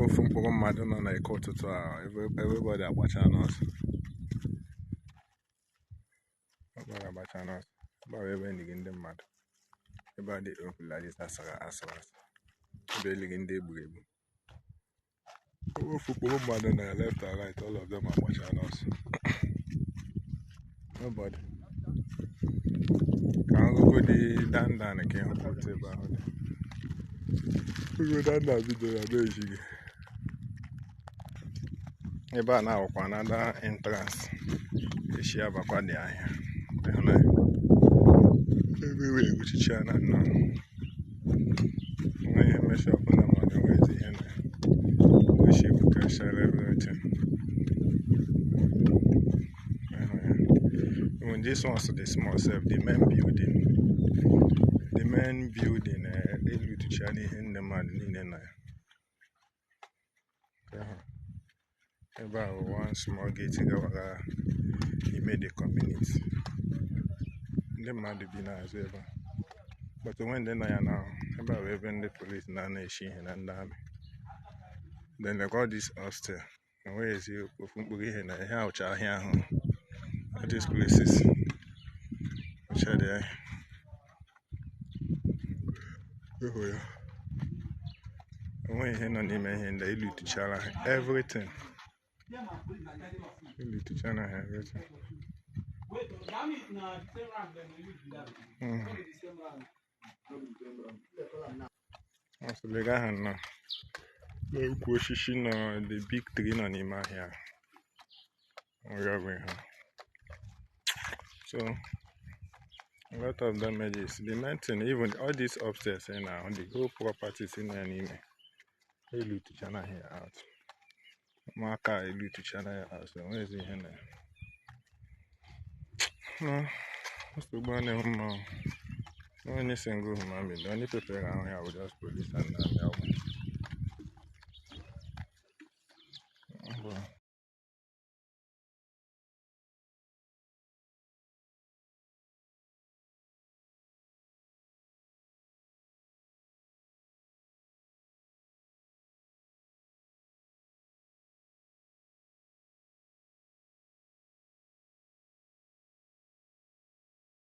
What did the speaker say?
Ofu mkpụrụ mmadụ nọ na eke ụtụtụ a, everybody agbacha n'ọsọ. Everybody agbacha n'ọsọ. Ebe a ebe enyighị ndị mmadụ. Ebe a dị open like this, asara asara asa. Ebe elighị ndị egburu egbu. Ofu mkpụrụ mmadụ na left and right, all of them agbacha n'ọsọ. Nobody. Ka ngụgụ dị dandan ka ịhụ otu ebe ahụ dị. Ogo dandan bidoro abịa ejighị. Ebe a na-awụkwa another entrance esi abakwa dị ahịa. Ịhụnanya. Ebe wee egwuchicha na nnọọ. Onwe ihe mmechi ọbụla mmadụ enweghịzi ihe na esi ebukachara everything. Ịhụnanya. Even this one's the small self, the main building. The main building elutuchara ihe ndị mmadụ niile na ya. Ịhụ. Ebe a bụ one small gate gawara ime the community. Ndị mmadụ bi n'azụ ebe a. But onwe ndị nọ ya na ebe a bụ ebe ndị police na-ana eshi ihe na ndị amị. Then like all this upstairs, enweghịzi ofu mkpụrụ ihe na ihe ahụcha ahịa ahụ. All these places. Ụcha dị ahịa. Ịhụ ya. Enweghị ihe nọ n'ime ihe ndị a, elutuchara ha everything. Elutuchara ha everything. Wait, that means na the same rank dem dey use be that. No be the same rank. Ọsịlịga ahụ nọ n'ukwu osisi nọ, the big tree nọ n'ime ahịa. Ọ bụ ihe. So a lot of damages. The main thing, even all these upstairs now, the whole properties in there n'ime. Elutuchara ha out. Ụmụaka elutuchara ya out. So enweghịzi ihe na ya. No, nsogbu a na-enwe mma. Only single human being. The only people around here were just police and army.